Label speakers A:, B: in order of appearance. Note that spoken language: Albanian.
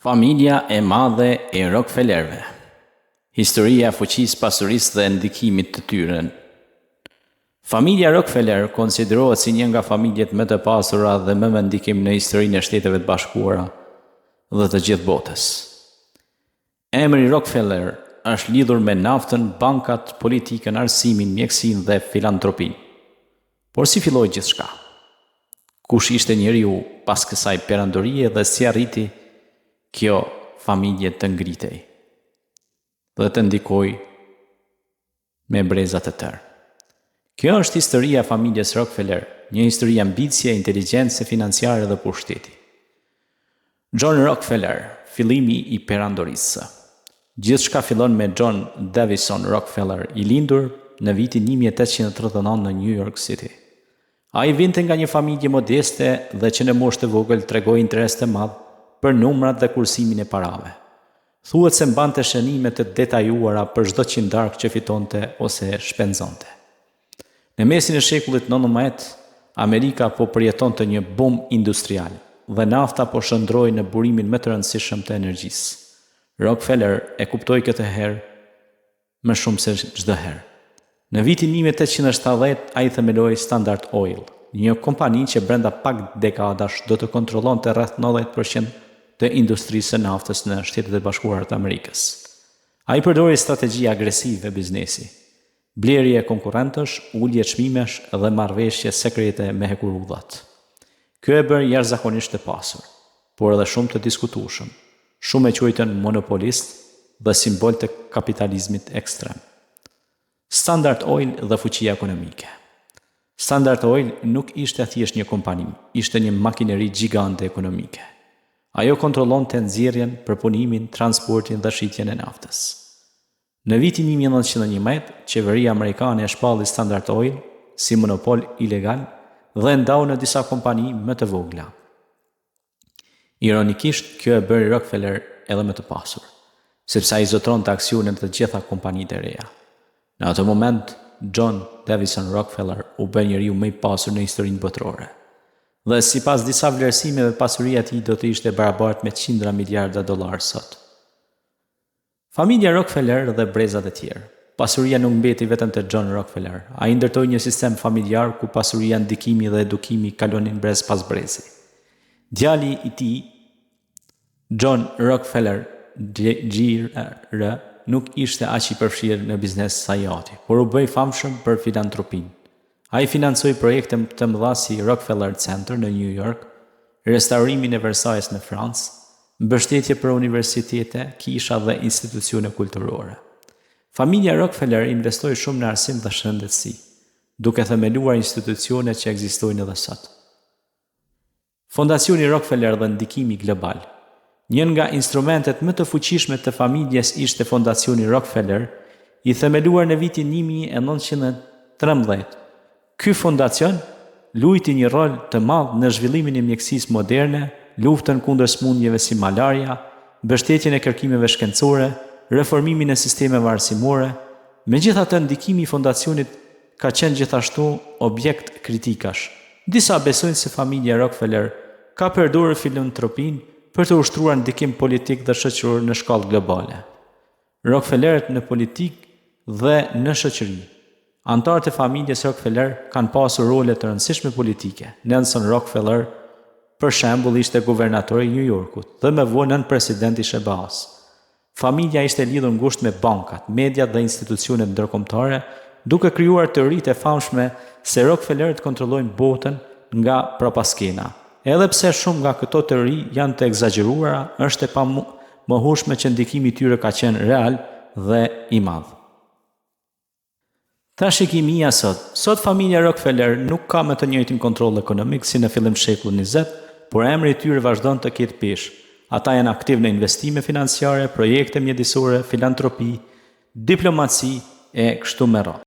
A: Familja e madhe e Rockefellerëve. Historia e fuqisë, pasurisë dhe ndikimit të tyre. Familja Rockefeller konsiderohet si një nga familjet më të pasura dhe më me ndikim në historinë e Shteteve të Bashkuara dhe të gjithë botës. Emri Rockefeller është lidhur me naftën, bankat, politikën, arsimin, mjekësinë dhe filantropinë. Por si filloi gjithçka? Kush ishte njeriu pas kësaj perandorie dhe si arriti kjo familje të ngritej dhe të ndikojë me breza të tërë? Kjo është historia e familjes Rockefeller, një histori ambicie, inteligjence financiare dhe pushteti. John Rockefeller, fillimi i perandorisë. Gjithçka fillon me John Davison Rockefeller, i lindur në vitin 1839 në New York City. Ai vinte nga një familje modeste dhe që në moshë të vogël tregoi interes të madh për numrat dhe kursimin e parave. Thuhet se mbante shënime të detajuara për çdo qindarkë që fitonte ose shpenzonte. Në mesin e shekullit 19, Amerika po përjetonte një bum industrial dhe nafta po shndërrohej në burimin më të rëndësishëm të energjisë. Rockefeller e kuptoi këtë herë më shumë se çdo herë. Në vitin 1870 ai themeloi Standard Oil, një kompani që brenda pak dekadash do të kontrollonte rreth 90% të industrisë së naftës në Shtetet e Bashkuara të Amerikës. Ai përdori strategji agresive biznesi, blerje konkurrentësh, ulje çmimesh dhe marrëveshje sekrete me hekurudhat. Kjo e bëri jashtëzakonisht të pasur, por edhe shumë të diskutueshëm. Shumë e quajtën monopolist dhe simbol të kapitalizmit ekstrem. Standard Oil dhe fuqia ekonomike. Standard Oil nuk ishte thjesht një kompani, ishte një makineri gjigante ekonomike. Ajo kontrollonte nxjerrjen, përpunimin, transportin dhe shitjen e naftës. Në vitin 1911, qeveria amerikane e shpalli Standard Oil si monopol ilegal dhe e ndau në disa kompani më të vogla. Ironikisht, kjo e bëri Rockefeller edhe më të pasur, sepse ai zotëronte aksione në të gjitha kompanitë e reja. Në atë moment, John Davison Rockefeller u bë njeriu më i pasur në historinë botërore. Dhe sipas disa vlerësimeve, pasuria e tij do të ishte e barabartë me qindra miliarda dollarë sot. Familja Rockefeller dhe brezat e tjerë. Pasuria nuk mbeti vetëm te John Rockefeller. Ai ndërtoi një sistem familjar ku pasuria, ndikimi dhe edukimi kalonin brez pas brezi. Djali i tij, John Rockefeller Jr. nuk ishte aq i përfshirë në biznes sa i ati, por u bë i famshëm për filantropinë. Ai financoi projekte të mëdha si Rockefeller Center në New York, restaurimin e Versajës në Francë, mbështetje për universitete, kisha dhe institucione kulturore. Familja Rockefeller investoi shumë në arsim dhe shëndetësi, duke themeluar institucione që ekzistojnë edhe sot. Fondacioni Rockefeller dhe ndikimi global. Një nga instrumentet më të fuqishme të familjes ishte Fondacioni Rockefeller, i themeluar në vitin 1913. Ky fondacion luajti një rol të madh në zhvillimin e mjekësisë moderne, luftën kundër sëmundjeve si malaria, mbështetjen e kërkimeve shkencore, reformimin e sistemeve arsimore. Megjithatë, ndikimi i fondacionit ka qenë gjithashtu objekt kritikash. Disa besojnë se familja Rockefeller ka përdorur filantropinë për të ushtruar ndikim politik dhe shoqëror në shkallë globale. Rockefellerët në politikë dhe në shoqëri. Anëtarët e familjes Rockefeller kanë pasur role të rëndësishme politike. Nelson Rockefeller, për shembull, ishte guvernator i New Yorkut dhe më vonë nënpresident i SHBA-s. Familja ishte lidhur ngushtë me bankat, mediat dhe institucionet ndërkombëtare, duke krijuar teoritë e famshme se Rockefellerët kontrollojnë botën nga prapaskena. Edhe pse shumë nga këto teori janë të ekzagjeruara, është e pamohueshme që ndikimi i tyre ka qenë real dhe i madh. Trashëgimia sot. Sot familja Rockefeller nuk ka më të njëjtin kontroll ekonomik si në fillim të shekullit 20, por emri i tyre vazhdon të ketë peshë. Ata janë aktivë në investime financiare, projekte mjedisore, filantropi, diplomaci e kështu me radhë.